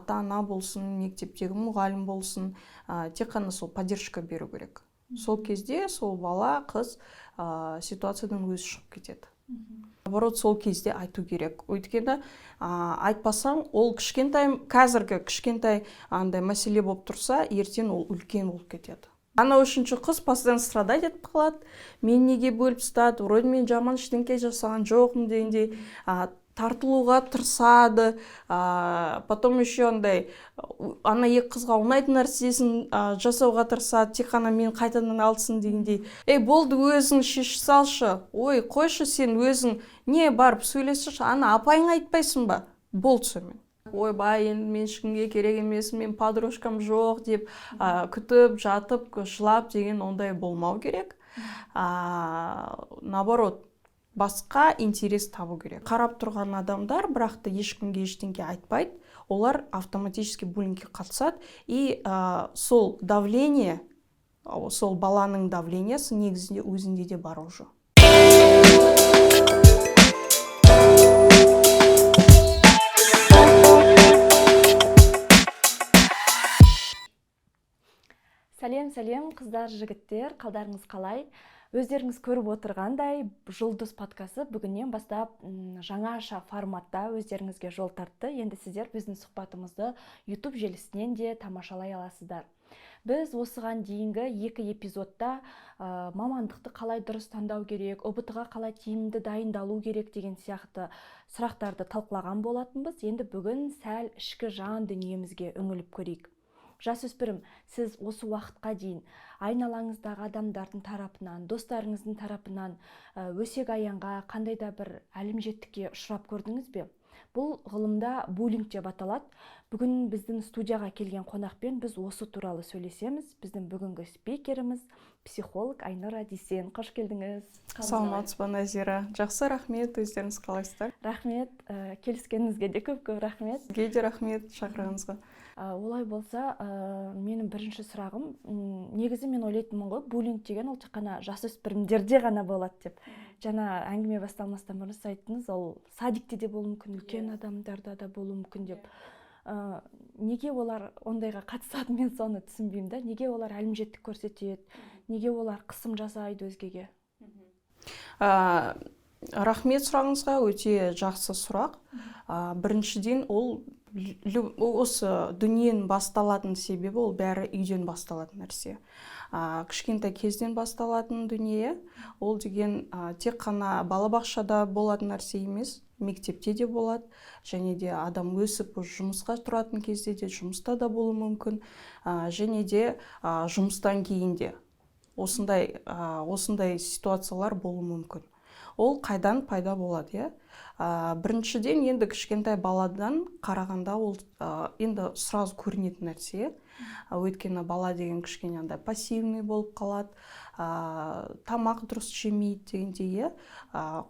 Ата ана болсын, мектептегі мұғалім болсын, тек қана сол поддержка беру керек. Сол кезде сол бала, қыз ситуациядан өзі шығып кетеді. Наоборот, сол кезде айту керек, өйткені айтпасаң, ол кішкентай, қазіргі кішкентай андай мәселе болып тұрса, ертең ол үлкен болып кетеді. Ана үшінші қыз постоянно страдать етіп қалады: мен неге бөліп тастады, вроде мен жаман ештеңке жасаған жоқпын дегендей, тартылуға тырысады. Потом еще андай ана екі қызға ұнайтын нәрсесін жасауға тырысады, тек қана мен қайтадан алсын дегендей. Ей, болды, өзің шеше салшы, ой, қойшы, сен өзің не, барып сөйлесші, ана апайыңа айтпайсың ба, болды сонымен. Ойбай, енді мен ешкімге керек емеспін, мен подружкам жоқ деп күтіп жатып жылап деген ондай болмау керек. Наоборот, басқа интерес табу керек. Қарап тұрған адамдар, бірақ та ешкімге ештеңе айтпайды, олар автоматически буллингке қатысады. И сол давление, сол баланың давлениесі негізінде өзінде де бар уже. Сәлем, сәлем, қыздар, жігіттер, қалдарыңыз қалай? Өздеріңіз көріп отырғандай, Жұлдыз подкасты бүгіннен бастап жаңаша форматта өздеріңізге жол тартты. Енді сіздер біздің сұхбатымызды YouTube желісінен де тамашалай аласыздар. Біз осыған дейінгі екі эпизодта мамандықты қалай дұрыс таңдау керек, ҰБТ-ға қалай тиімді дайындалу керек деген сияқты сұрақтарды талқылаған болатынбыз. Енді бүгін сәл ішкі жан дүниемізге үңіліп көрейік. Жасөспірім, сіз осы уақытқа дейін айналаңыздағы адамдардың тарапынан, достарыңыздың тарапынан өсек аяңға, қандай да бір әлімжеттікке ұшырап көрдіңіз бе? Бұл ғылымда буллинг деп аталады. Бүгін біздің студияға келген қонақпен біз осы туралы сөйлесеміз. Біздің бүгінгі спикеріміз — психолог Айнұра Дүйсен. Қош келдіңіз! Саламатсыз ба, Назира? Жақсы, рахмет. Өздеріңіз қалайсыздар? Рахмет, келіскеніңізге де көп көп рахмет. Сізге де рахмет шақырғаныңызға. Олай болса, менің бірінші сұрағым, негізі мен ойлайтынмын ғой, буллинг деген ол тек қана жасөспірімдерде ғана болады деп. Жаңа әңгіме басталмастан бұрын сіз айттыңыз, ол садикте де болуы мүмкін, үлкен адамдарда да болуы мүмкін деп. Неге олар ондайға қатысады, мен соны түсінбеймін да. Неге олар әлімжеттік көрсетеді, неге олар қысым жасайды өзгеге? Рахмет сұрағыңызға, өте жақсы сұрақ. Біріншіден, ол осы дүниенің басталатын себебі, ол бәрі үйден басталатын нәрсе. Кішкентай кезден басталатын дүние. Ол деген тек қана балабақшада болатын нәрсе емес, мектепте де болады, және де адам өсіп жұмысқа тұратын кезде де, жұмыста да болуы мүмкін, және де жұмыстан кейін де осындай ситуациялар болуы мүмкін. Ол қайдан пайда болады, иә? Біріншіден, енді кішкентай баладан қарағанда, ол енді сразу көрінетін нәрсе. Өйткені бала деген кішкене андай пассивный болып қалады, тамақ дұрыс жемейді дегендей, иә?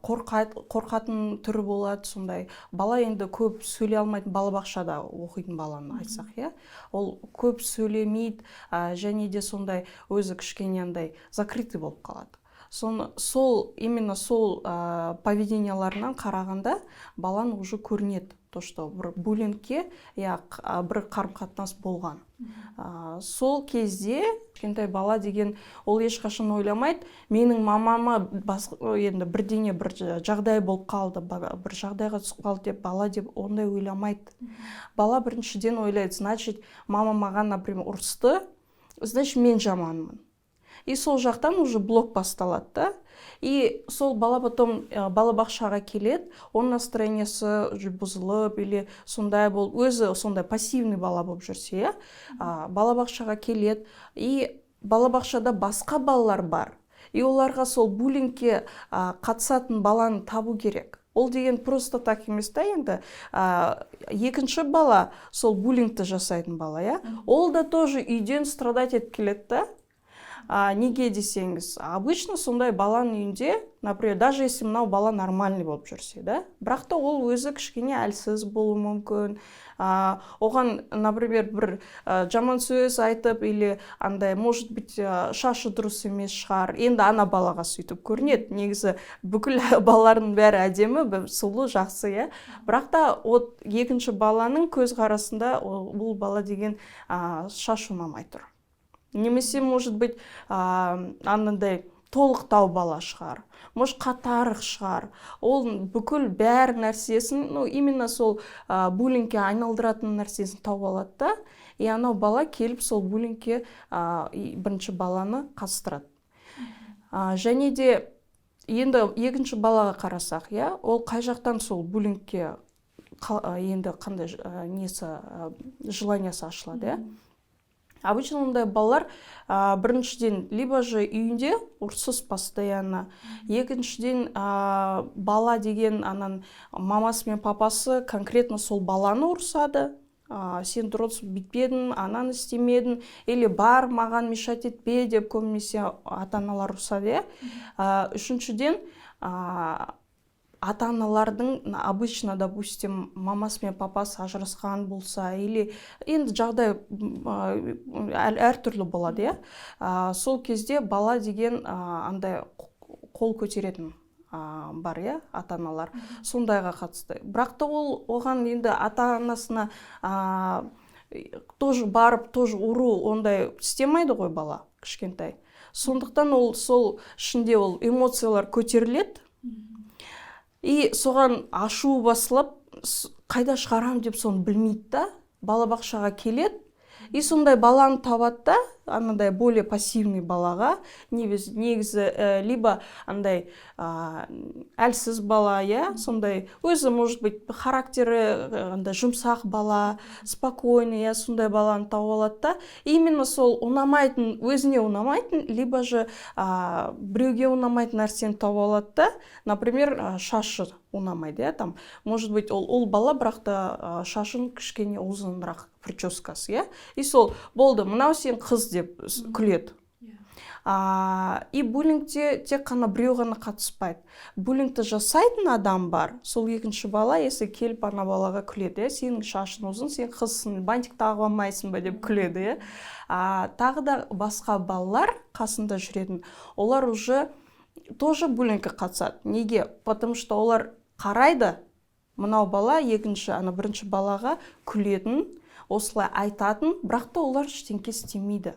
Қорқатын түрі болады сондай. Бала енді көп сөйлей алмайтын, балабақшада оқитын баланы айтсақ, иә? Ол көп сөйлемейді, және де сондай өзі кішкене андай закрытый болып қалады. Соны, сол, именно сол поведенияларынан қарағанда баланың уже көрінеді, то что бір буллингке, иә, бір қарым-қатынас болған. Сол кезде кішкентай бала деген ол ешқашан ойламайды, менің мамама енді бірдеңе, бір жағдай болып қалды, бір жағдайға түсіп қалды деп, бала деп ондай ойламайды. Бала біріншіден ойлайды: значит, мама маған, например, ұрысты, значит, мен жаманмын. И сол жақтан уже блок басталады да. И сол бала потом балабақшаға келеді, оның настроениесі уже бұзылып или сондай болып, өзі сондай пассивный бала болып жүрсе, иә, балабақшаға келеді, и балабақшада басқа балалар бар. И оларға сол буллингке қатысатын баланы табу керек. Ол деген просто так емес та енді. Екінші бала, сол буллингті жасайтын бала, иә, ол да тоже үйден страдать етіп келеді да. Неге десеңіз, обычно сондай баланың үйінде, например, даже если мынау бала нормальный болып жүрсе да, бірақ та ол өзі кішкене әлсіз болуы мүмкін. Оған, например, бір жаман сөз айтып или андай, может быть, шашы дұрыс емес шығар, енді ана балаға сөйтіп көрінеді. Негізі бүкіл балалардың бәрі әдемі, сұлу, жақсы, иә, бірақ та вот екінші баланың көзқарасында бұл бала деген шашы ұнамай тұр немесе, может быть, анандай толықтау бала шығар, может, қатарық шығар. Ол бүкіл бәр нәрсесін, ну, именно сол буллингке айналдыратын нәрсесін тауып алады да, и анау бала келіп сол буллингке бірінші баланы қатыстырады. Және де енді екінші балаға қарасақ, иә, ол қай жақтан сол буллингке енді қандай несі, желаниясы ашылады, иә? Обычно ондай балалар біріншіден, либо же үйінде ұрсыс постоянно, екіншіден, бала деген анан мамасы мен папасы конкретно сол баланы ұрсады: «Сен дұрыс бүйтпедің, ананы істемедің» или «Бар, маған мешать етпе» деп көбінесе ата аналар ұрсады, иә. Үшіншіден, ата аналардың обычно, допустим, мамасы мен папасы ажырасқан болса или енді жағдай әртүрлі болады, иә, сол кезде бала деген андай қол көтеретін бар, иә, ата аналар сондайға қатысты. Бірақ та ол оған енді ата анасына тоже барып, тоже ұру, ондай істемейді ғой бала кішкентай. Сондықтан ол сол ішінде ол эмоциялар көтеріледі и соған ашу басылып, қайда шығарам деп соны білмейді да, балабақшаға келеді и сондай баланы табады да, анандай более пассивный балаға негізі, либо андай әлсіз бала, иә, сондай өзі, может быть, характері андай жұмсақ бала, спокойный, иә, сондай баланы тауып алады да, именно сол ұнамайтын, өзіне ұнамайтын либо же біреуге ұнамайтын нәрсені тауып алады да. Например, шашы ұнамайды, иә, там, может быть, ол ұл бала, бірақ та шашын кішкене ұзынырақ прическасы, иә, и сол болды, «Мынау сен қыз» деп күледі. И буллингте тек қана біреу ғана қатыспайды, буллингті жасайтын адам бар. Сол екінші бала, если келіп ана балаға күледі, иә, «Сенің шашың ұзын, сен қызсың, бантик тағып алмайсың ба?» деп күледі, иә, тағы да басқа балалар қасында жүретін, олар уже тоже буллингке қатысады. Неге? Потому что олар қарайды, мынау бала екінші ана бірінші балаға күлетін, осылай айтатын, бірақ та олар ештеңке істемейді.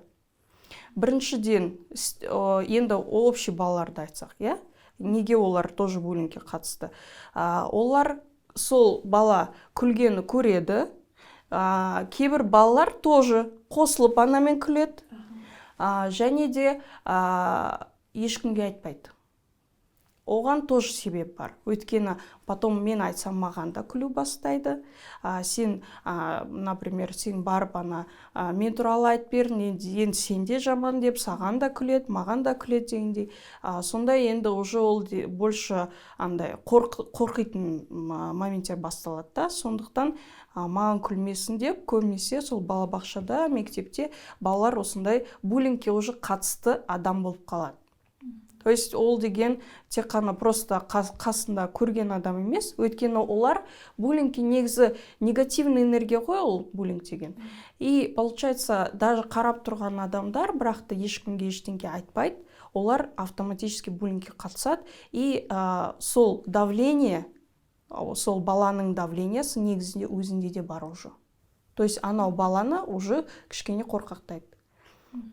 Біріншіден, енді общий балаларды айтсақ, иә, неге олар тоже буллингке қатысты? Олар сол бала күлгені көреді, кейбір балалар тоже қосылып анамен күледі, және де ешкімге айтпайды. Оған тоже себеп бар, өйткені потом мен айтсам, маған да күлу бастайды. Сен, например, сен барып ана мен туралы айтып бердің, енді сен де жаман деп саған да күледі, маған да күледі дегендей. Сондай енді уже ол больше андай қорқитын моменттер басталады да. Сондықтан маған күлмесін деп көбінесе сол балабақшада, мектепте балалар осындай буллингке уже қатысты адам болып қалады. То есть ол деген тек қана просто қасында көрген адам емес, өйткені олар буллингке, негізі негативный энергия ғой ол буллинг деген, и получается, даже қарап тұрған адамдар, бірақ та ешкімге ештеңе айтпайды, олар автоматически буллингке қатысады. И сол давление, сол баланың давлениесі негізінде өзінде де бар уже. То есть анау баланы уже кішкене қорқақтайды,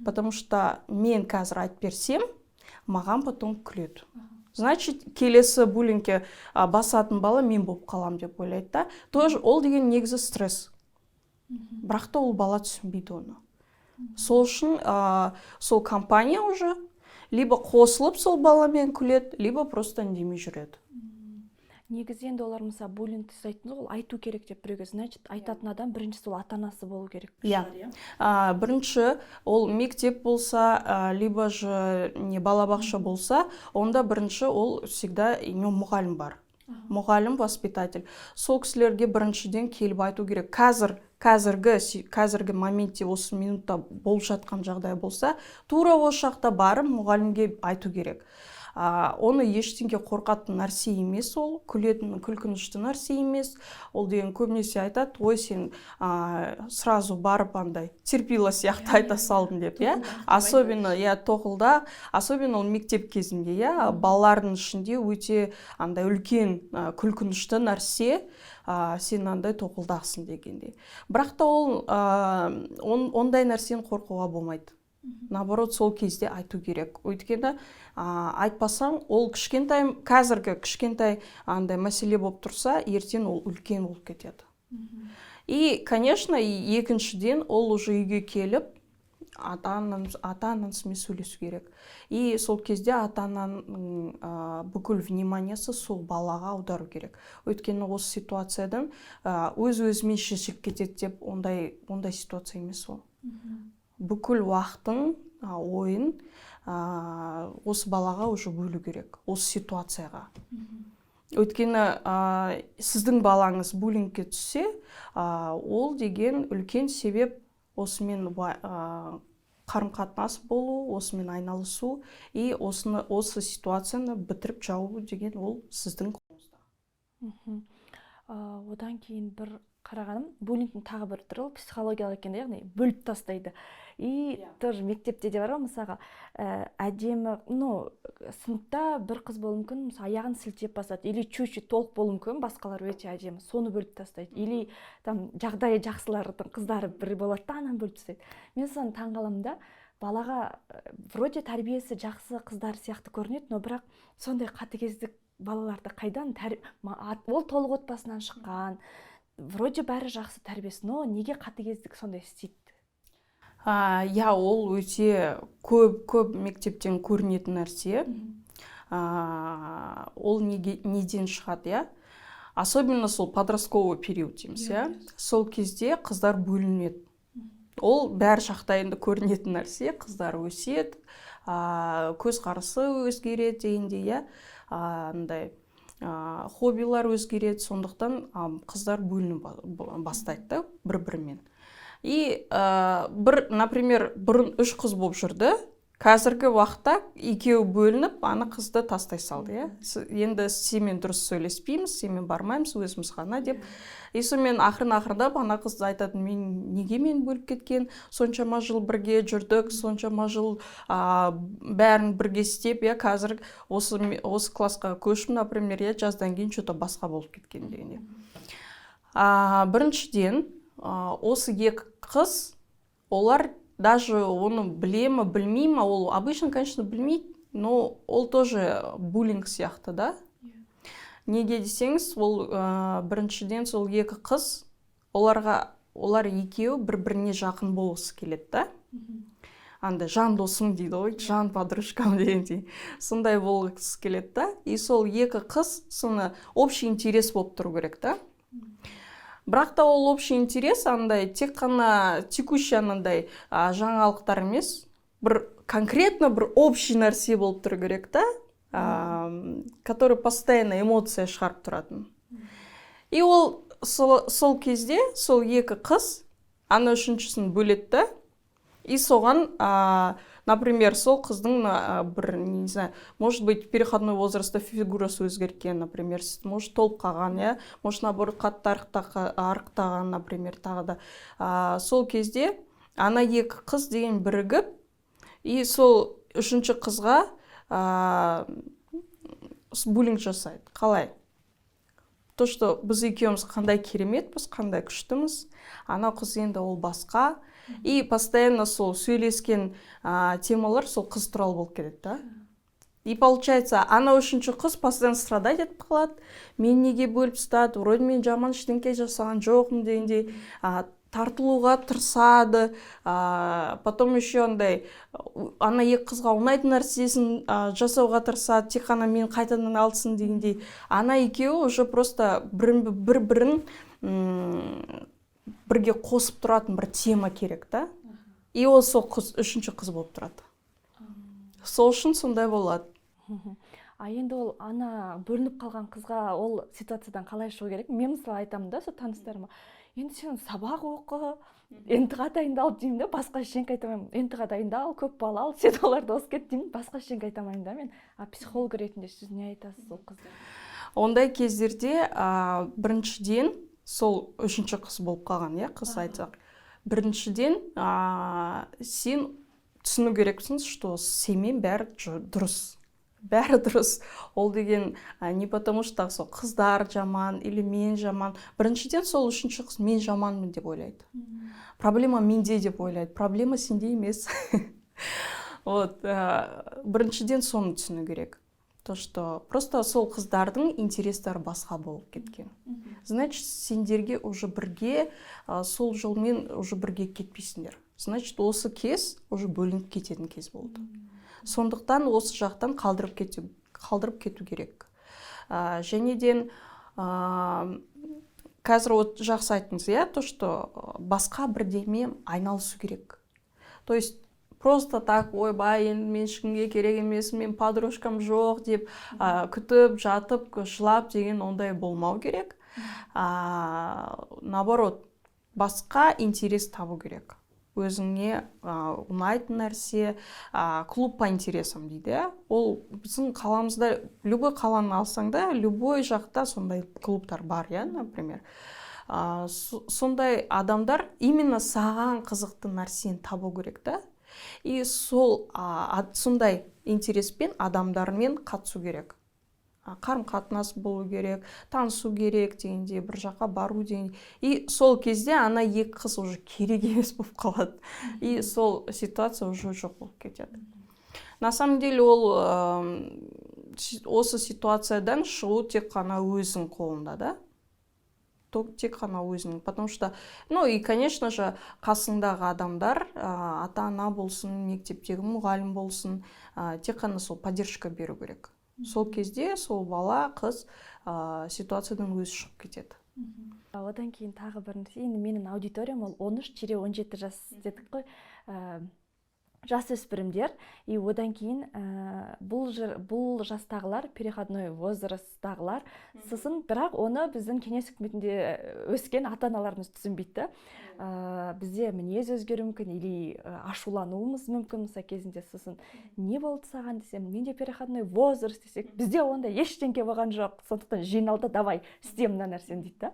потому что мен қазір айтып берсем, маған потом күледі, значит, келесі буллингке басатын бала мен болып қаламын деп ойлайды да. Тоже ол деген негізі стресс, бірақ та ол бала түсінбейді оны. Сол үшін сол компания уже либо қосылып сол баламен күледі, либо просто үндемей жүреді. Негізі енді олар, мысалы, буллингті сіз айттыңыз ғой, ол айту керек деп біреуге, значит, айтатын адам бірінші сол ата анасы болу керек иә шығар, иә? Бірінші ол мектеп болса, либо же не балабақша болса, онда бірінші ол всегда не мұғалім бар, мұғалім, воспитатель, сол кісілерге біріншіден келіп айту керек қазір. Қазіргі моментте, осы минутта болып жатқан жағдай болса, тура осы жақта барып мұғалімге айту керек. Оны ештеңе қорқатын нәрсе емес, ол күлетін, күлкінішті нәрсе емес. Ол деген көбінесе айтады: «Ой, сен сразу барып андай терпила сияқты айта салдың», — деп, иә. Особенно, иә, тоқылдақ, особенно ол мектеп кезінде, иә, балалардың ішінде өте андай үлкен күлкінішті нәрсе, сен андай тоқылдақсың дегендей. Бірақ та ол ондай нәрсені қорқуға болмайды, наоборот, сол кезде айту керек. Өйткені айтпасаң, ол кішкентай, қазіргі кішкентай андай мәселе болып тұрса, ертең ол үлкен болып кетеді. И, конечно, екіншіден, ол уже үйге келіп ата анасымен сөйлесу керек. И сол кезде ата ананың бүкіл внимание сы сол балаға аудару керек. Өйткені осы ситуациядан өз өзімен шешіліп кетеді деп ондай ситуация емес. Ол бүкіл уақытын, ойын осы балаға уже бөлу керек, осы ситуацияға. Өйткені сіздің балаңыз буллингке түссе, ол деген үлкен себеп осымен қарым қатынас болу, осымен айналысу и осыны, осы ситуацияны бітіріп жабу деген ол сіздің қолыңызда. Одан кейін бір қарағаным, буллингтің тағы бір түрі ол психологиялық екен да, яғни бөліп тастайды. И тоже мектепте де бар ғой, мысалға, әдемі, ну, сыныпта бір қыз болуы мүмкін, мысалы, аяғын сілтеп басады или чуть чуть толық болуы мүмкін, басқалар өте әдемі, соны бөліп тастайды. Или там жағдайы жақсылардың қыздары бір болады да, ананы бөліп тастайды. Мен соны таңқаламын да, балаға вроде тәрбиесі жақсы қыздар сияқты көрінеді, но бірақ сондай қатыгездік балаларды қайдан ол толық отбасынан шыққан, вроде бәрі жақсы тәрбиесі, но неге қатыгездік сондай істейді? Иә, ол өте көп мектептен көрінетін нәрсе. Ол неге, неден шығады, иә? Особенно сол подростковый период дейміз, иә, сол кезде қыздар бөлінеді. Ол бәр жақта енді көрінетін нәрсе. Қыздар өседі, көзқарасы өзгереді дегендей, иә, андай хоббилар өзгереді. Сондықтан қыздар бөліне бастайды да бір бірімен. И бір, например, бұрын үш қыз болып жүрді, қазіргі уақытта екеуі бөлініп, ана қызды тастай салды, иә. Енді сенімен дұрыс сөйлеспейміз, сенімен бармаймыз, өзіміз ғана деп. И сонымен ақырын ақырындап ана қыз айтады: «Мен неге, мені бөліп кеткен? Соншама жыл бірге жүрдік, соншама жыл бәрін бірге істеп, иә, қазір осы классқа көштім, например, иә, жаздан кейін че то басқа болып кеткен», — дегенде. Біріншіден, осы екі қыз, олар даже оны біле ма, білмей ма, ол обычно, конечно, білмейді, но ол тоже буллинг сияқты да. Неге десеңіз, ол біріншіден, сол екі қыз, оларға, олар екеуі бір біріне жақын болғысы келеді да, андай жан досым дейді ғой, жан подружкам дегендей, сондай болғысы келеді да. И сол екі қыз соны общий интерес болып тұру керек та. Бірақ та ол общий интерес андай тек қана текущий анандай жаңалықтар емес, бір конкретно бір общий нәрсе болып тұру керек та, который постоянно эмоция шығарып тұратын. И ол сол кезде сол екі қыз ана үшіншісін бөледі да. И соған, например, сол қыздың бір, не знаю, может быть, переходной возраст та фигурасы өзгерген, например, может, толып қалған, иә, может, наоборот, қатты арықтаған, например, тағы да. Сол кезде ана екі қыз деген бірігіп и сол үшінші қызға буллинг жасайды. Қалай? То что біз екеуміз қандай кереметпіз, қандай күштіміз, ана қыз енді ол басқа. И постоянно сол сөйлескен темалар сол қыз туралы болып кетеді да. И получается, ана үшінші қыз постоянно страдать етіп қалады: мен неге бөліп тастады, вроде мен жаман ештеңке жасаған жоқпын дегендей, тартылуға тырысады. Потом еще андай ана екі қызға ұнайтын нәрсесін жасауға тырысады, тек қана мен қайтадан алсын дегендей. Ана екеуі уже просто бір бірін бірге қосып тұратын бір тема керек та. И ол сол қыз, үшінші қыз болып тұрады. Сол үшін сондай болады. А енді ол ана бөлініп қалған қызға ол ситуациядан қалай шығу керек? Мен, мысалы, айтамын да сол таныстарыма. Енді сен сабақ оқы, ҰБТ ға дайындал деймін да, басқа ештеңке айта алмаймын. ҰБТ ға дайындал, көп балл ал, сен оларды озып кет деймін, басқа ештеңке айта алмаймын да мен. А психолог ретінде сіз не айтасыз ол қыздарға? Ондай кездерде біріншіден, сол үшінші қыз болып қалған, иә, қыз айтсақ, біріншіден, сен түсіну керексің, что сенімен бәрі дұрыс, бәрі дұрыс. Ол деген не потому что сол қыздар жаман или мен жаман. Біріншіден, сол үшінші қыз мен жаманмын деп ойлайды, проблема менде деп ойлайды. Проблема сенде емес. Вот, біріншіден, соны түсіну керек, то что просто сол қыздардың интерестері басқа болып кеткен, значит, сендерге уже бірге сол жолмен уже бірге кетпейсіңдер, значит, осы кез уже бөлініп кететін кез болды. Сондықтан осы жақтан қалдырып кету керек. Және де қазір вот жақсы айттыңыз, иә, то что басқа бірдеме айналысу керек. То есть просто так «Ойбай, енді мен ешкімге керек емеспін, мен подружкам жоқ» деп күтіп жатып, жылап деген ондай болмау керек. Наоборот, басқа интерес табу керек, өзіңе ұнайтын нәрсе. Клуб по интересам дейді, иә. Ол біздің қаламызда, любой қаланы алсаң да, любой жақта сондай клубтар бар, иә. Например, сондай адамдар, именно саған қызықты нәрсені табу керек та, и сол сондай интереспен адамдармен қатысу керек, қарым қатынас болу керек, танысу керек дегендей, бір жаққа бару деген. И сол кезде ана екі қыз уже керек емес болып қалады, и сол ситуация уже жоқ болып кетеді. На самом деле ол осы ситуациядан шығу тек қана өзің қолында да, тек қана өзің. Потому что, ну и конечно же, қасыңдағы адамдар, ата ана болсын, мектептегі мұғалім болсын, тек қана сол поддержка беру керек. Сол кезде сол бала, қыз ситуациядан өзі шығып кетеді. Одан кейін тағы бір нәрсе. Енді менің аудиториям ол 13-17 жас дедік қой, жасөспірімдер. И одан кейін бұл жастағылар, переходной возрасттағылар. Сосын бірақ оны біздің кеңес үкіметінде өскен ата аналарымыз түсінбейді да. Бізде мінез өзгеруі мүмкін или ашулануымыз мүмкін мысалы кезінде. Сосын «Не болды саған?» десем, «Менде переходной возраст» десек, «Бізде ондай ештеңке болған жоқ, сондықтан жинал да, давай, істе мына нәрсені» дейді да.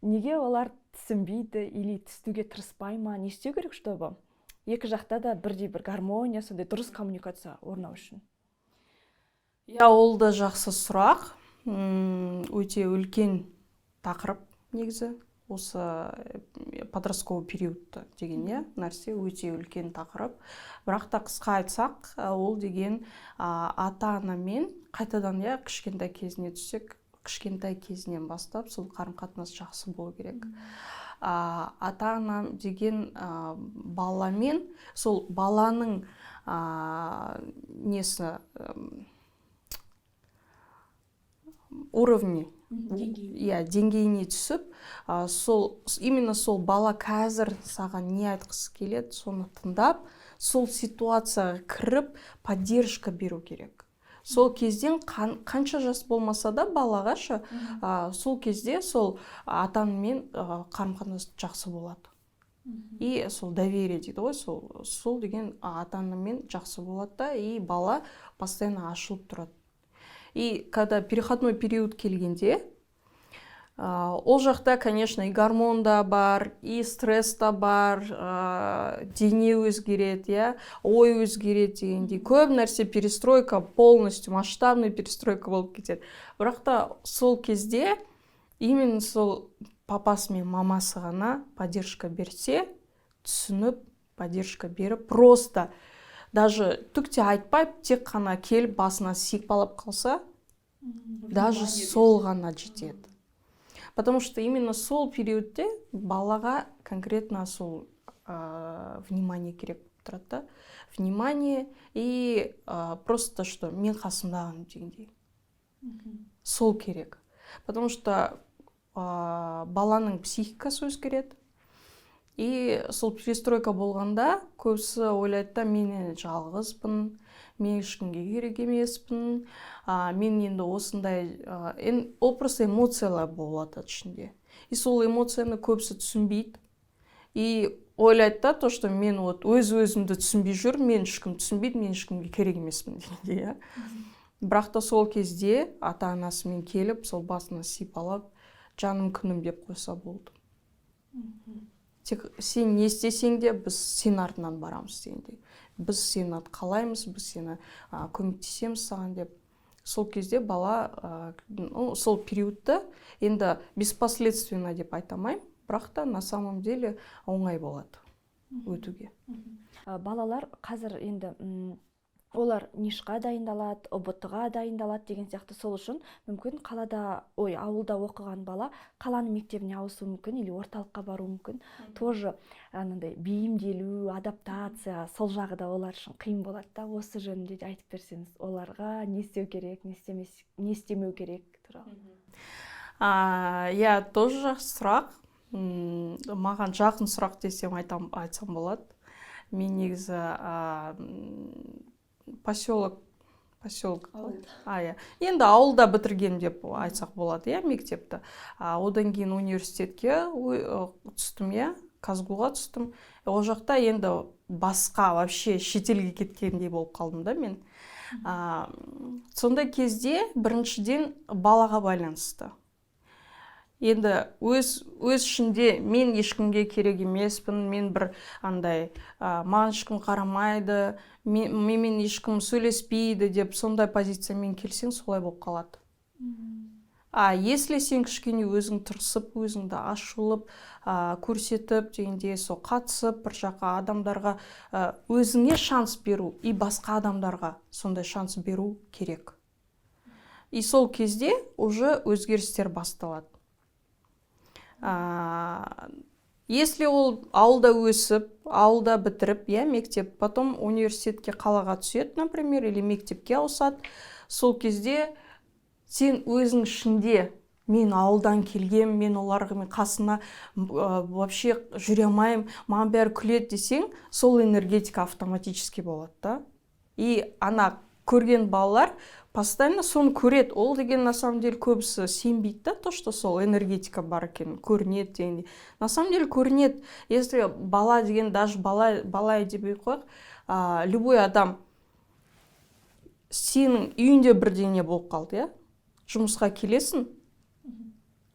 Неге олар түсінбейді или түсінуге тырыспай ма? Не істеу керек, чтобы екі жақта да бірдей бір гармония, сондай дұрыс коммуникация орнау үшін? Иә, ол да жақсы сұрақ. Өте үлкен тақырып негізі. Осы подростковый период деген, иә, нәрсе өте үлкен тақырып. Бірақ та қысқа айтсақ, ол деген ата анамен қайтадан, иә, кішкентай кезіне түссек, кішкентай кезінен бастап сол қарым қатынас жақсы болу керек. Ата ана деген баламен, сол баланың несі, уровни, иә, деңгейіне түсіп, сол именно сол бала қазір саған не айтқысы келеді, соны тыңдап, сол ситуацияға кіріп, поддержка беру керек. Сол кезден қанша жас болмаса да балаға шы, сол кезде сол ата анамен қарым қатынас жақсы болады. И сол доверие дейді ғой, сол деген ата анамен жақсы болады да, и бала постоянно ашылып тұрады. И когда переходной период келгенде, ол жақта, конечно, и гормон да бар, и стресс та бар, дене өзгереді, иә, ой өзгереді дегендей, көп нәрсе, перестройка, полностью масштабный перестройка болып кетеді. Бірақ та сол кезде именно сол папасы мен мамасы ғана поддержка берсе, түсініп, поддержка беріп, просто даже түк те айтпай, тек қана келіп басынан сипалап қалса, даже сол ғана жетеді. Потому что именно сол периодте балаға конкретно сол внимание керек болып тұрады да, внимание и просто что мен қасымдағым дегендей, сол керек. Потому что баланың психикасы өзгереді, и сол перестройка болғанда көбісі ойлайды да: «Мен енді жалғызбын, мен ешкімге керек емеспін, мен енді осындай». Ол просто эмоциялар болып жатады ішінде. И сол эмоцияны көбісі түсінбейді и ойлайды да, то что мен вот өз өзімді түсінбей жүрмін, мен ешкім түсінбейді, мен ешкімге керек емеспін дегендей, иә. Бірақ та сол кезде ата анасымен келіп, сол басына сипалап, «жаным, күнім» деп қойса болды, тек сен не істесең де, біз сенің артынан барамыз дегендей, біз сені қалаймыз, біз сені көмектесеміз саған деп. Сол кезде бала ну, сол периодты енді беспоследственно деп айта алмаймын, бірақ та на самом деле оңай болады өтуге. Балалар қазір енді олар НИШ-қа дайындалады, ҰБТ ға дайындалады деген сияқты. Сол үшін мүмкін қалада, ой, ауылда оқыған бала қаланың мектебіне ауысуы мүмкін или орталыққа баруы мүмкін. Тоже анандай бейімделу, адаптация, сол жағы да олар үшін қиын болады да. Осы жөнінде де айтып берсеңіз, оларға не істеу керек, не істемес, не істемеу керек туралы. Иә, тоже жақсы сұрақ. Маған жақын сұрақ десем, айтсам болады. Мен негізі поселок, иә, енді ауылда бітірген деп айтсақ болады, иә, мектепті. Одан кейін университетке түстім, иә, КазГУ-ға түстім. Ол жақта енді басқа, вообще шетелге кеткендей болып қалдым да мен. Сондай кезде біріншіден балаға байланысты. Енді өз ішінде мен ешкімге керек емеспін, мен бір андай маған ешкім қарамайды, менімен ешкім сөйлеспейді деп, сондай позициямен келсең, солай болып қалады. А если сен кішкене өзің тырысып, өзіңді ашылып көрсетіп дегенде, сол қатысып, бір жаққа адамдарға өзіңе шанс беру и басқа адамдарға сондай шанс беру керек. И сол кезде уже өзгерістер басталады. Если ол ауылда өсіп, ауылда бітіріп, иә, мектеп, потом университетке қалаға түседі, например, или мектепке ауысады, сол кезде сен өзің ішінде мен ауылдан келгем, мен олардың қасына вообще жүре алмаймын, маған бәрі күледі десең, сол энергетика автоматически болады да. И ана көрген балалар постоянно соны көреді. Ол деген на самом деле көбісі сенбейді да, то что сол энергетика бар екен, көрінеді дегендей. На самом деле көрінеді. Если бала деген, даже бала, бала демей қояйық, любой адам, сенің үйіңде бірдеңе болып қалды, иә, жұмысқа келесің,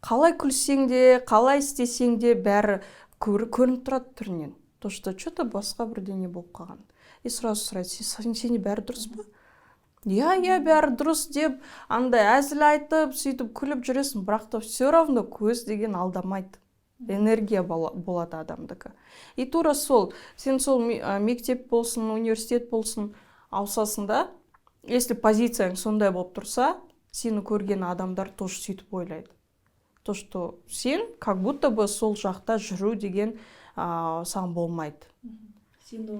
қалай күлсең де, қалай істесең де, бәрі көрініп тұрады түрінен, то что че то басқа бірдеңе болып қалған. И сразу сұрайды: «Сенде бәрі дұрыс па?» «Иә, иә, бәрі дұрыс» деп, андай әзіл айтып, сөйтіп күліп жүресің, бірақ та все равно көз деген алдамайды, энергия болады адамдікі. И тура сол, сен сол мектеп болсын, университет болсын, ауысасың да, если позицияң сондай болып тұрса, сені көрген адамдар тоже сөйтіп ойлайды, то что сен как будто бы сол жақта жүру деген саған болмайды.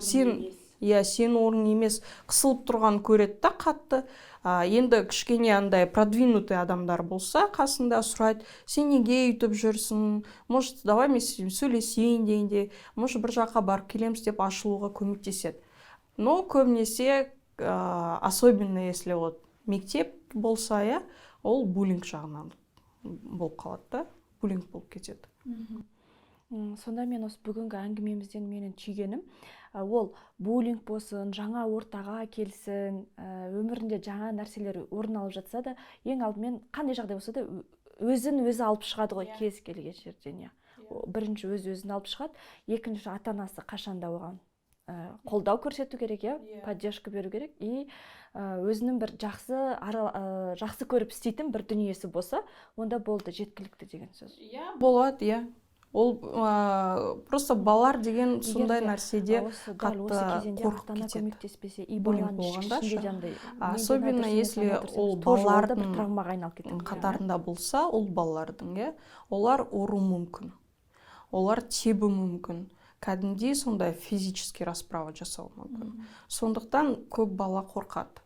Сен, иә, сенің орның емес, қысылып тұрғанын көреді да қатты. Енді кішкене андай продвинутый адамдар болса қасында, сұрайды: «Сен неге өйтіп жүрсің? Может, давай мен сенімен сөйлесейін» дегендей, может, бір жаққа барып келеміз деп ашылуға көмектеседі. Но көбінесе особенно если вот мектеп болса, иә, ол буллинг жағынан болып қалады да, буллинг болып кетеді. Сонда мен осы бүгінгі әңгімемізден менің түйгенім, ол буллинг болсын, жаңа ортаға келсін, өмірінде жаңа нәрселер орын алып жатса да, ең алдымен қандай жағдай болса да, өзін өзі алып шығады ғой кез келген жерден, иә. Бірінші өз өзін алып шығады, екінші ата анасы қашанда оған қолдау көрсету керек, иә, поддержка беру керек. И өзінің бір жақсы жақсы көріп істейтін бір дүниесі болса, онда болды, жеткілікті деген сөз. Иә, болады, иә. Ол просто балалар деген сондай Егер де нәрседе осы дәл осы қатты кезеңде қорқып ата ана кетеді. көмектеспесе и Буллинг баланың болғанда ішінде ше. де андай менде Особенно мына дұрыс емес, если ана дұрыс ол емес, тоже ол да бір балалардың травмаға айналып кетеді иә. қатарында болса, ол балалардың, иә, олар ұру мүмкін, олар тебу мүмкін, кәдімгідей сондай физический расправа жасауы мүмкін. Сондықтан көп бала қорқады.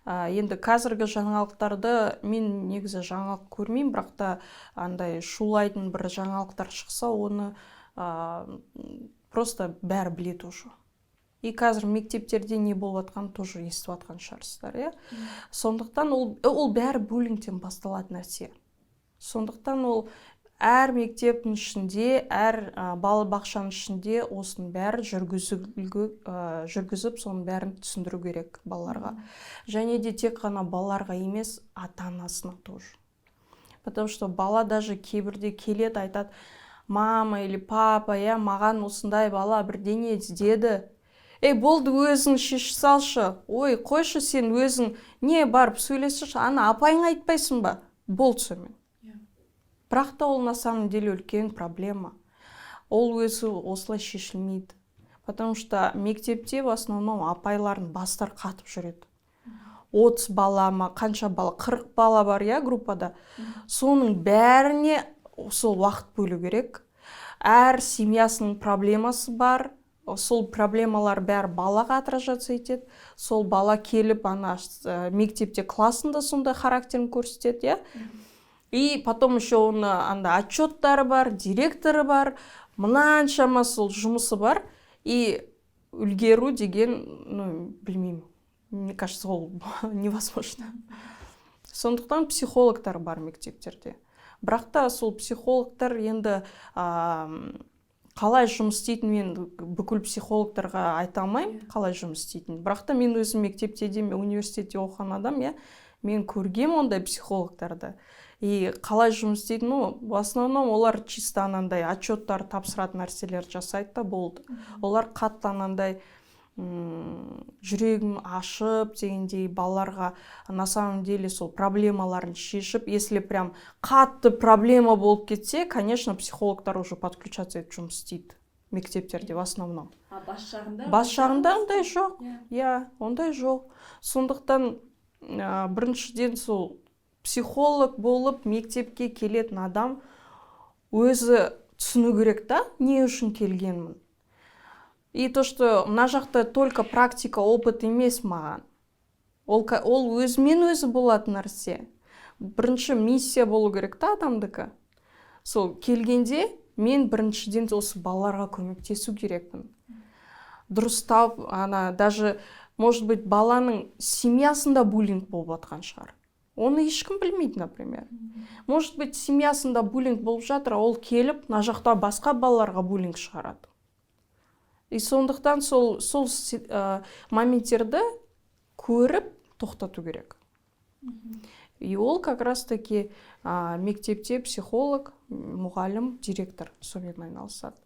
Енді қазіргі жаңалықтарды, мен негізі жаңалық көрмеймін, бірақ та андай шулайтын бір жаңалықтар шықса, оны просто бәрі біледі уже. И қазір мектептерде не болып жатқанын тоже естіп жатқан шығарсыздар, иә. Сондықтан ол бәрі буллингтен басталатын нәрсе. Сондықтан ол Әр мектептің ішінде, әр балабақшаның ішінде осының бәрі жүргізіп, соның бәрін түсіндіру керек балаларға. Және де тек қана балаларға емес, ата анасына тоже, потому что бала даже кейбірде келеді, айтады: «Мама или папа, иә, маған осындай бала бірдеңе деді». «Ей, болды, өзің шешіп салшы, ой, қойшы, сен өзің не, барып сөйлесші, ана апайыңа айтпайсың ба?» Болды сонымен. Бірақ та ол на самом деле үлкен проблема, ол өзі осылай шешілмейді, потому что мектепте в основном апайлардың бастары қатып жүреді. 30 бала ма, қанша бала, 40 бала бар, иә, группада, соның бәріне сол уақыт бөлу керек. Әр семьясының проблемасы бар, сол проблемалар бәрі балаға отражаться етеді. Сол бала келіп, ана мектепте, классында сондай характерін көрсетеді, иә. И потом еще оны анда отчеттары бар, директоры бар, мынаншама сол жұмысы бар. И үлгеру деген, ну, білмеймін, мне кажется, ол невозможно. Сондықтан психологтар бар мектептерде. Бірақ та сол психологтар енді қалай жұмыс істейтінін мен бүкіл психологтарға айта алмаймын, қалай жұмыс істейтінін. Бірақ та мен өзім мектепте де, университетте оқыған адам, иә, мен көргем ондай психологтарды и қалай жұмыс істейтінін. Ну, в основном олар чисто анандай отчеттар тапсыратын нәрселер жасайды да, болды. Олар қатты анандай жүрегім ашып дегендей балаларға на самом деле сол проблемаларын шешіп, если прям қатты проблема болып кетсе, конечно, психологтар уже подключаться етіп жұмыс істейді мектептерде в основном. А бас жағында? Бас жағында ондай жоқ, иә, ондай жоқ. Сондықтан біріншіден, сол психолог болып мектепке келетін адам өзі түсіну керек та, не үшін келгенмін, и то, что мына жақта только практика, опыт емес маған, ол өзімен өзі болатын нәрсе. Бірінші миссия болу керек та адамдікі. Сол келгенде мен біріншіден осы балаларға көмектесу керекпін, дұрыстап. Ана даже, может быть, баланың семьясында буллинг болып жатқан шығар, оны ешкім білмейді. Например, может быть, семьясында буллинг болып жатыр, а ол келіп мына жақта басқа балаларға буллинг шығарады. И сондықтан сол моменттерді көріп, тоқтату керек. И ол как раз таки мектепте психолог, мұғалім, директор сонымен айналысады.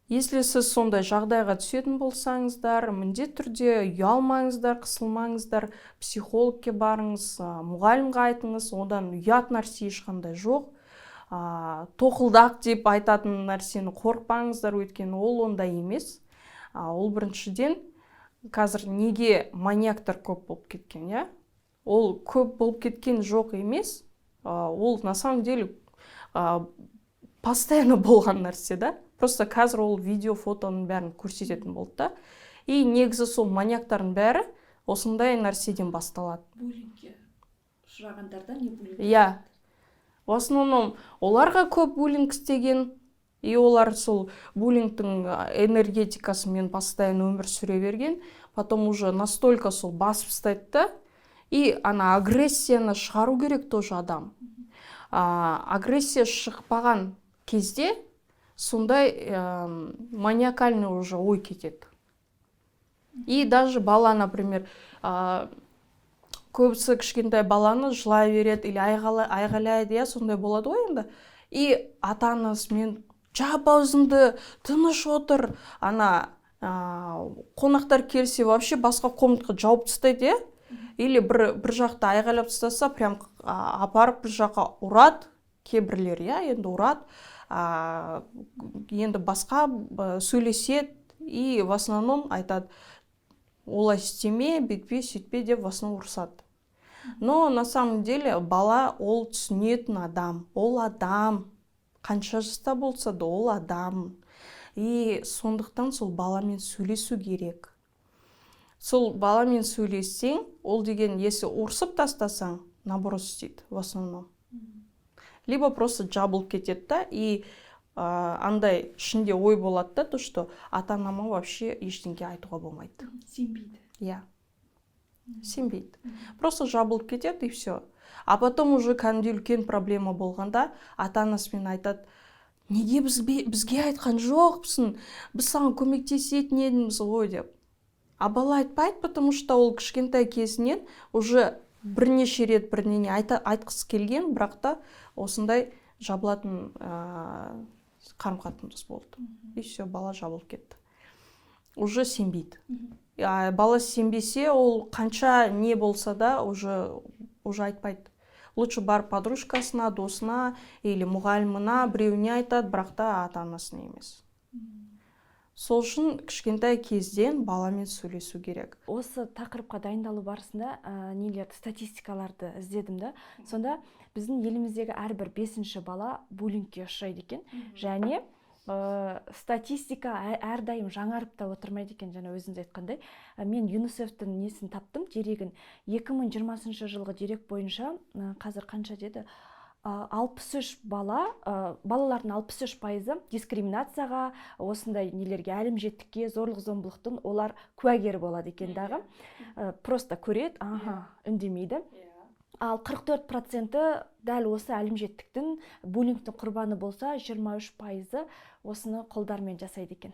Если сіз сондай жағдайға түсетін болсаңыздар, міндетті түрде ұялмаңыздар, қысылмаңыздар, психологке барыңыз, мұғалімге айтыңыз. Одан ұят нәрсе ешқандай жоқ. Тоқылдақ деп айтатын нәрсені қорықпаңыздар, өйткені ол ондай емес. Ол біріншіден, қазір неге маньяктар көп болып кеткен, иә? Ол көп болып кеткен жоқ емес, ол на самом деле постоянно болған нәрсе да. Просто қазір ол видео, фотоның бәрін көрсететін болды да. И негізі сол маньяктардың бәрі осындай нәрседен басталады. Буллингке ұшырағандардан не буллинг? Иә, в основном оларға көп буллинг істеген, и олар сол буллингтің энергетикасымен постоянно өмір сүре берген. Потом уже настолько сол басып тастайды да. И ана агрессияны шығару керек тоже адам. Агрессия шықпаған кезде сондай маниакальный уже ой кетеді. И даже бала, например, көбісі кішкентай баланы жылай береді или айғайлайды, иә, сондай болады ғой енді. И ата анасымен: «Жап аузыңды, тыныш отыр». Ана қонақтар келсе, вообще басқа комнатаға жауып тастайды, иә, или бір жақта айғайлап тастаса, прям апарып бір жаққа ұрады кейбіреулер, иә, енді ұрады, енді басқа сөйлеседі. И в основном айтады: «Олай істеме, бүйтпе, сөйтпе», — деп в основном ұрсады. Но на самом деле бала ол түсінетін адам, ол адам қанша жаста болса да, ол адам. И сондықтан сол баламен сөйлесу керек. Сол баламен сөйлессең, ол деген, если ұрсып тастасаң, наоборот істейді в основном, либо просто жабылып кетеді да. И андай ішінде ой болады да, то что ата анама вообще ештеңе айтуға болмайды. Сенбейді. Иә, сенбейді, просто жабылып кетеді, и все. А потом уже кәдімгідей үлкен проблема болғанда, ата анасымен айтады: «Неге бізге айтқан жоқсың? Біз саған көмектесетін едіміз ғой», — деп. А бала айтпайды, потому что ол кішкентай кезінен уже бірнеше рет бірдеңе айтқысы келген, бірақ та осындай жабылатын қарым қатынас болды, и все, бала жабылып кетті, уже сенбейді. А бала сенбесе, ол қанша не болса да, уже айтпайды. Лучше барып подружкасына, досына или мұғалімына, біреуіне айтады, бірақ та ата анасына емес. Сол үшін кішкентай кезден баламен сөйлесу керек. Осы тақырыпқа дайындалу барысында нелерді, статистикаларды іздедім да. Сонда біздің еліміздегі әрбір бесінші бала буллингке ұшырайды екен және статистика әрдайым жаңарып та отырмайды екен. Жаңа өзіңіз айтқандай, мен ЮНИСЕФтің несін таптым, дерегін. 2020 жылғы дерек бойынша, қазір қанша деді, 63 бала, балалардың 63%-ы дискриминацияға, осындай нелерге, әлімжеттікке, зорлық зомбылықтың олар куәгері болады екен дағы. Просто көреді, аха, үндемейді. Ал 44%-і дәл осы әлімжеттіктің, буллингтің құрбаны болса, 23%-ы осыны қолдарымен жасайды екен.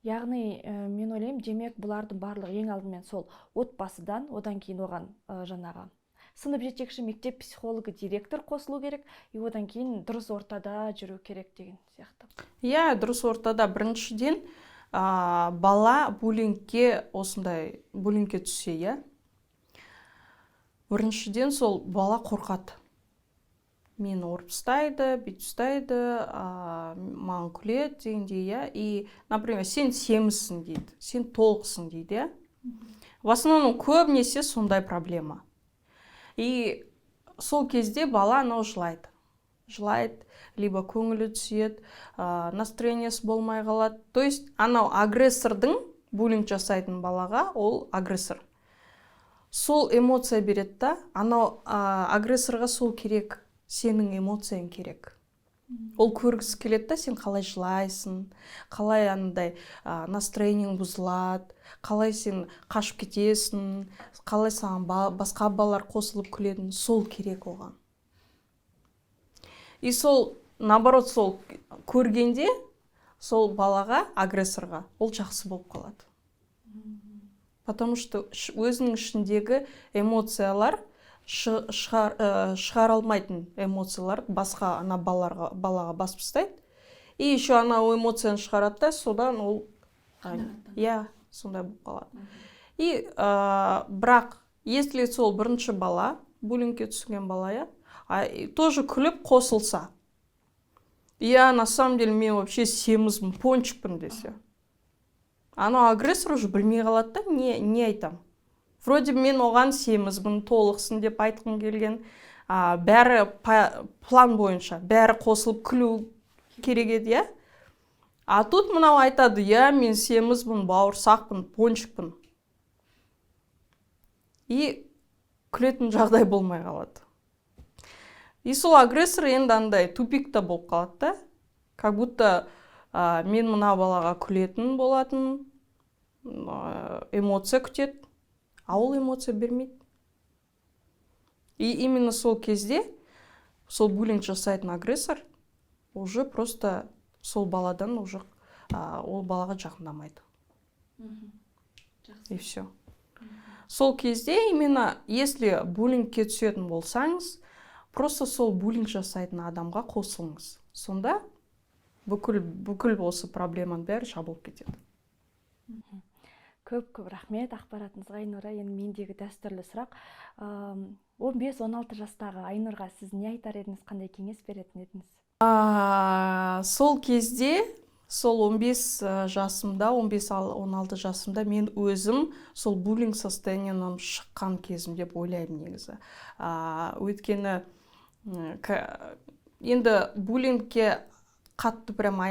Яғни мен ойлаймын, демек, бұлардың барлығы ең алдымен сол отбасыдан, одан кейін оған жаңағы сынып жетекші, мектеп психологы, директор қосылу керек, и одан кейін дұрыс ортада жүру керек деген сияқты. Иә, дұрыс ортада. Біріншіден, бала буллингке, осындай буллингке түссе, иә, біріншіден, сол бала қорқады: мені ұрып тастайды, бүйтіп тастайды, маған күледі дегендей, иә. И, например, «сен семізсің» дейді, «сен толықсың» дейді, иә. В основном көбінесе сондай проблема. И сол кезде бала анау жылайды, жылайды, либо көңілі түседі, настроениесі болмай қалады. То есть анау агрессордың, буллинг жасайтын балаға, ол агрессор сол эмоция береді да. Анау агрессорға сол керек, сенің эмоцияң керек. Ол көргісі келеді да, сен қалай жылайсың, қалай андай настроениең бұзылады, қалай сен қашып кетесің, қалай саған басқа балалар қосылып күлетін, сол керек оған. И сол, наоборот, сол көргенде, сол балаға, агрессорға ол жақсы болып қалады, потому что өзінің ішіндегі эмоциялар, шығара алмайтын эмоциялар басқа ана балаға басып тастайды. И еще анау эмоцияны шығарады да, содан ол, иә, сондай болып қалады. И бірақ если сол бірінші бала, буллингке түскен бала, иә, тоже күліп қосылса: «Иә, на самом деле мен вообще семізбін, пончикпін», — десе, анау агрессор уже білмей қалады да, не айтам. Вроде мен оған семізбін, толықсың деп айтқым келген, бәрі план бойынша, бәрі қосылып күлу керек еді, иә. А тут мынау айтады: «Иә, мен семізбін, бауырсақпын, пончикпін», и күлетін жағдай болмай қалады. И сол агрессор енді андай тупикта болып қалады да, как будто мен мына балаға күлетін болатын, эмоция күтеді, а ол эмоция бермейді. И именно сол кезде сол буллинг жасайтын агрессор уже просто сол баладан уже ол балаға жақындамайды, и все. Сол кезде именно, если буллингке түсетін болсаңыз, просто сол буллинг жасайтын адамға қосылыңыз. Сонда бүкіл осы проблеманың бәрі жабылып кетеді. Көп көп рахмет ақпаратыңызға, Айнұра. Енді мендегі дәстүрлі сұрақ: 15-16 жастағы Айнұрға сіз не айтар едіңіз, қандай кеңес беретін едіңіз? Сол кезде, сол 15 жасымда, 15-16 жасымда мен өзім сол буллинг состояниенан шыққан кезім деп ойлаймын негізі. Өйткені енді буллингке қатты прям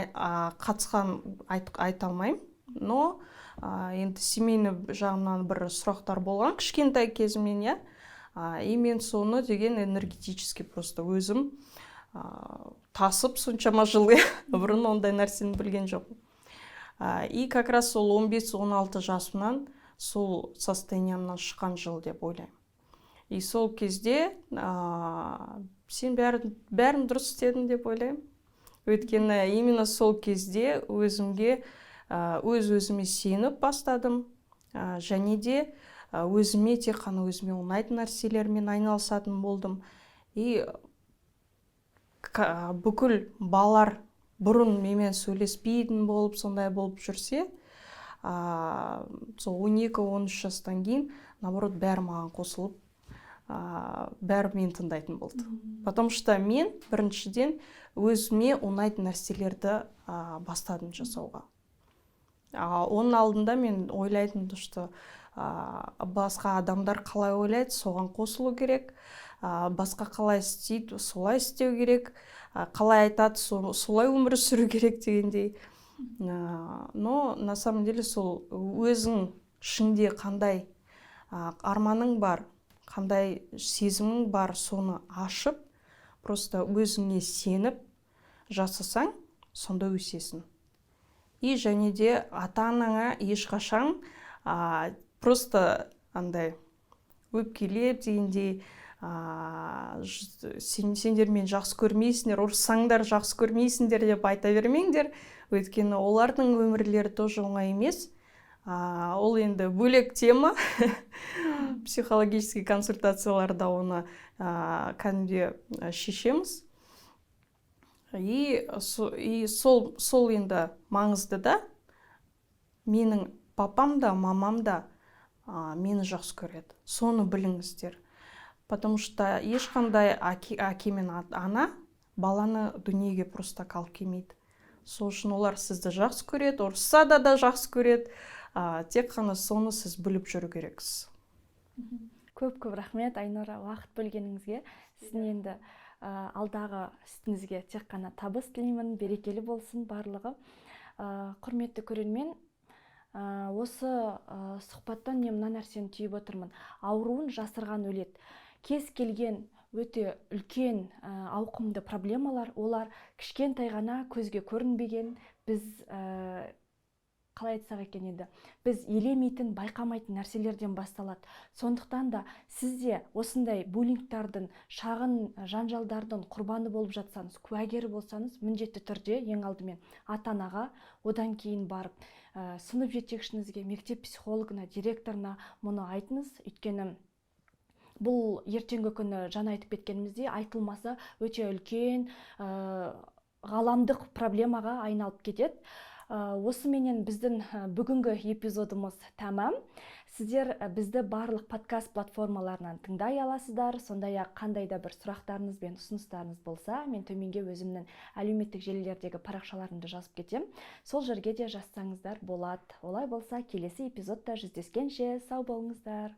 қатысқан айта алмаймын, но енді семейный жағынан бір сұрақтар болған кішкентай кезімнен, иә. И мен соны деген энергетически просто өзім тасып соншама жыл, иә, бұрын ондай нәрсені білген жоқпын. И как раз сол 15-16 жасымнан сол состояниемнан шыққан жыл деп ойлаймын. И сол кезде сен бәрін дұрыс істедің деп ойлаймын, өйткені именно сол кезде өзімге, өз өзіме сеніп бастадым, және де өзіме, тек қана өзіме ұнайтын нәрселермен айналысатын болдым. И бүкіл балалар бұрын менімен сөйлеспейтін болып, сондай болып жүрсе, сол 12-13 жастан кейін, наоборот, бәрі маған қосылып, бәрі мені тыңдайтын болды, потому что мен біріншіден өзіме ұнайтын нәрселерді бастадым жасауға. Оның алдында мен ойлайтынмын, что басқа адамдар қалай ойлайды, соған қосылу керек, басқа қалай істейді, солай істеу керек, қалай айтады, солай өмір сүру керек дегендей. Но на самом деле сол өзің ішіңде қандай арманың бар, қандай сезімің бар, соны ашып, просто өзіңе сеніп жасасаң, сонда өсесің. И және де ата анаңа ешқашан просто андай өпкелеп дегендей, сендер мені жақсы көрмейсіңдер, ұрыссаңдар, жақсы көрмейсіңдер деп айта бермеңдер, өйткені олардың өмірлері тоже оңай емес. Ол енді бөлек тема, психологический консультацияларда оны кәдімгідей шешеміз. И сол енді маңызды да. Менің папам да, мамам да мені жақсы көреді, соны біліңіздер, потому что ешқандай әке мен ана баланы дүниеге просто так алып келмейді. Сол үшін олар сізді жақсы көреді, ұрысса да жақсы көреді, тек қана соны сіз біліп жүру керексіз. Көп көп рахмет, Айнұра, уақыт бөлгеніңізге. Сіздің енді алдағы ісіңізге тек қана табыс тілеймін, берекелі болсын барлығы. Құрметті көрермен, осы сұхбаттан мен мына нәрсені түйіп отырмын: ауруын жасырған өледі. Кез келген өте үлкен, ауқымды проблемалар, олар кішкентай ғана, көзге көрінбеген, біз қалай айтсақ екен енді, біз елемейтін, байқамайтын нәрселерден басталады. Сондықтан да сіз де осындай буллингтардың, шағын жанжалдардың құрбаны болып жатсаңыз, куәгері болсаңыз, міндетті түрде ең алдымен ата анаға, одан кейін барып сынып жетекшіңізге, мектеп психологына, директорына мұны айтыңыз. Өйткені бұл ертеңгі күні, жаңа айтып кеткеніміздей, айтылмаса, өте үлкен ғаламдық проблемаға айналып кетеді. Осыменен біздің бүгінгі эпизодымыз тәмам. Сіздер бізді барлық подкаст платформаларынан тыңдай аласыздар. Сондай ақ қандай да бір сұрақтарыңыз бен ұсыныстарыңыз болса, мен төменге өзімнің әлеуметтік желілердегі парақшаларымды жазып кетем, сол жерге де жазсаңыздар болады. Олай болса, келесі эпизодта жүздескенше, сау болыңыздар.